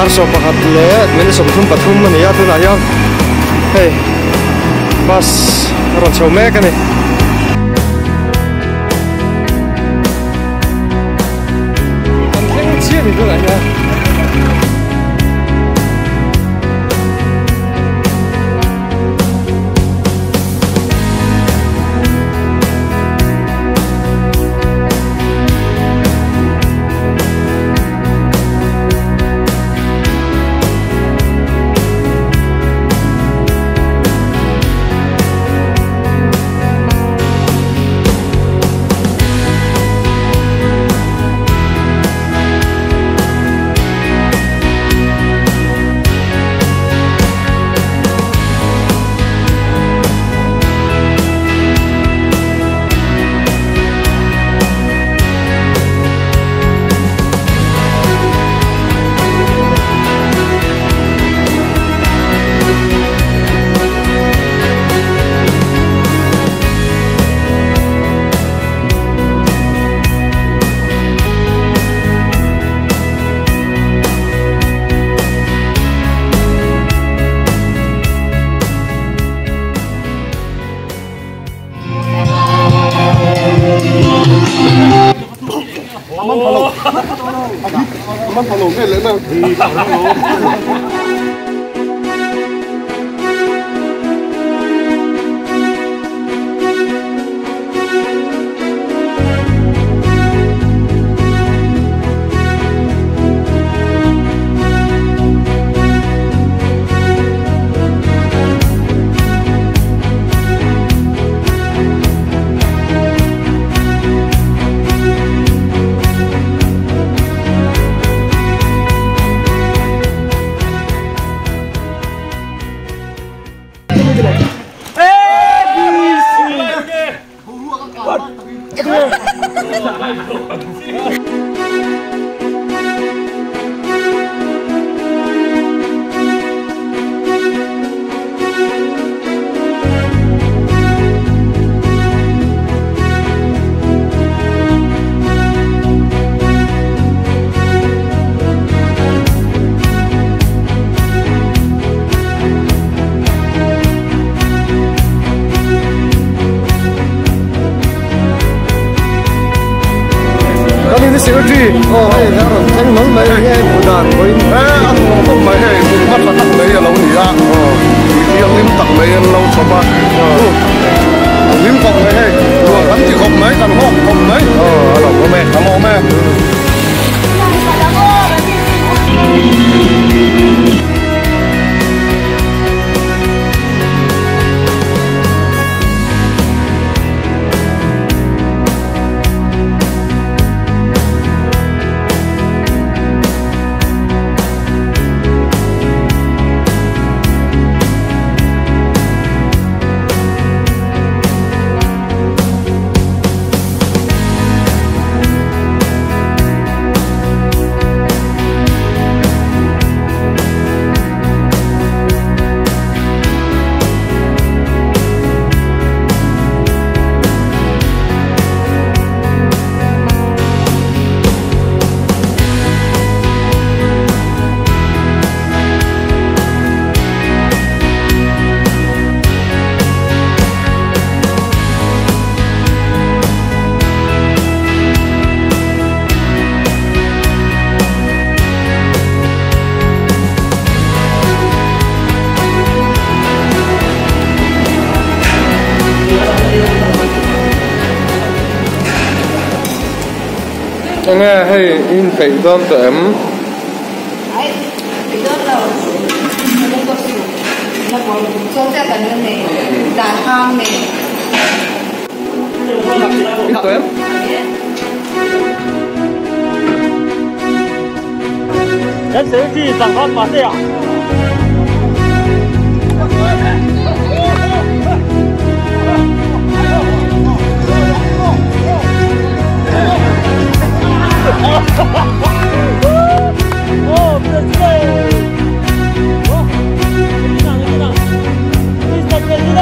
Dar 11 leh minute 33 a ni a tunah hian hei bus a rawn chho mek a ni. Kan thleng chiah a ni tunah hian. Secretary, oh hei a rawn thleng mai mai nge hmuh dan vawiin a nuam khawp mai hei hmun hma tha tak mai a lo ni a tui thianghlim tak mai an lo chhawp a a hlim khawp mai hei nuam kan ti khawp mai kan hlawk khawp mai a lawm awm e a lawm e. Nghe hay in phải đón tụi em tụi em 咱谁去长官马这样？哦，这是哦，你哪你哪？你是谁的？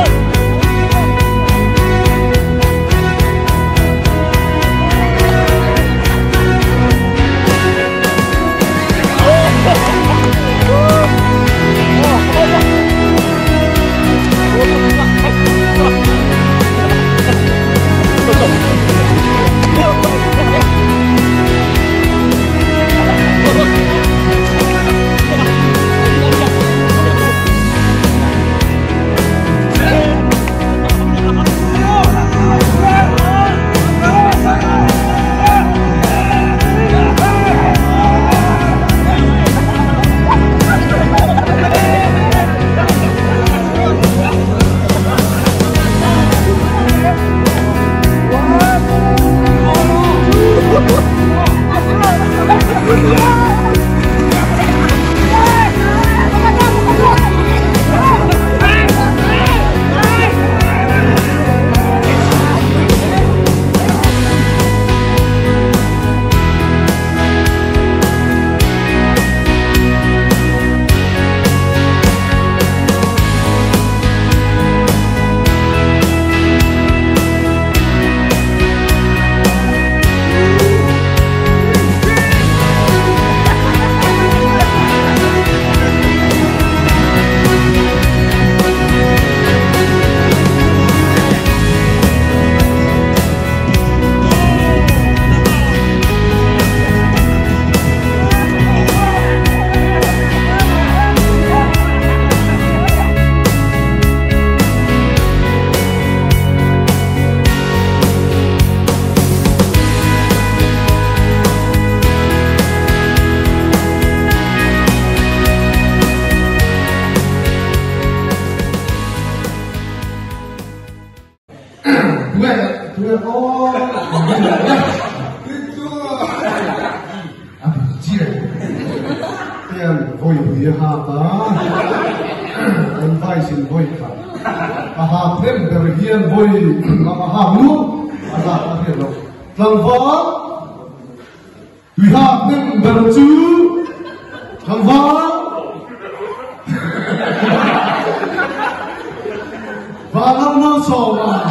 aw A dik chiah hian vawi hnih a hak a, kan vice in vawi khat a hak hnem ber hian vawi a hak nuam a zat a hriat loh. Tlangval tui hak hnem ber chu tlangval Vanram Malsawma.